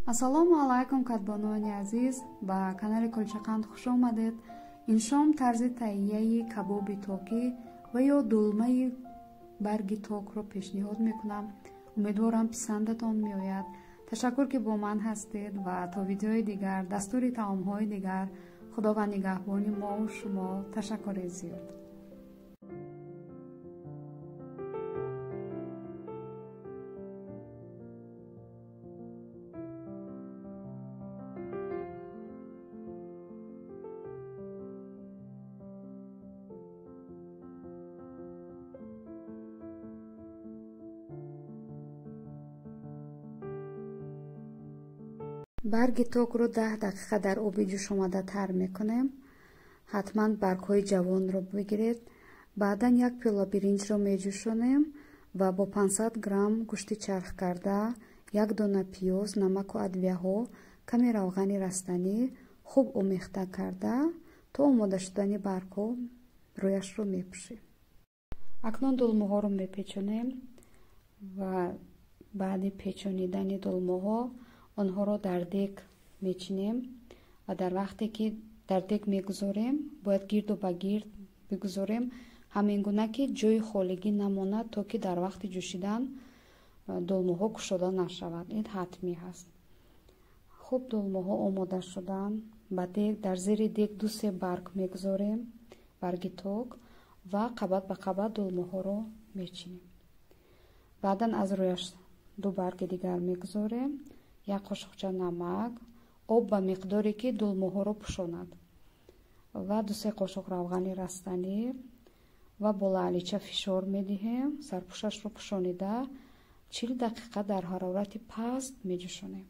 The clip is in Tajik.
Ассалому алайкум, кадбонуони азиз, ба канали Кулчақанд хуш омадед. Ин шом тарзи таҳияи кабоби токӣ ва ё дулмаи барги токро пешниҳод мекунам. Умедворам, писандатон меояд. Ташаккур, ки бо ман ҳастед, ва то видеои дигар, дастури таомҳои дигар, Худованд нигаҳбони мову шумо. Ташаккури зиёд. Барги токро 10 дақиқа дар оби ҷӯшомада тар мекунем. Ҳатман баргҳои ҷавонро бигиред. Баъдан як пиёла биринҷро меҷӯшонем ва бо 500 грамм гӯшти чарх карда, як дона пиёз, намаку адвияҳо, каме равғани растанӣ хуб омехта карда, то омода шудани баргҳо рӯяшро мепӯшем. Акнун дулмаҳоро мепечонем ва баъди печонидани дулмаҳо онҳоро дар дег мечинем ва дар вақте ки дар дег мегузорем, бояд гирду ба гирд бигузорем, ҳамин гуна ки ҷои холигӣ намонад, то ки дар вақти ҷӯшидан дулмаҳо кушода нашавад. Ин ҳатмӣ ҳаст. Хуб, дулмаҳо омода шуданд. Ба дег, дар зери дег ду-се барг мегузорем, барги ток, ва қабат ба қабат дулмаҳоро мечинем. Баъдан аз рӯяш ду барги дигар мегузорем, як қошуқча намак, об ба миқдоре, ки дулмаҳоро пӯшонад, ва ду-се қошуқ равғани растанӣ ва бо лаълича фишор медиҳем. Сарпӯшашро пӯшонида, 40 дақиқа дар ҳарорати паст меҷӯшонем.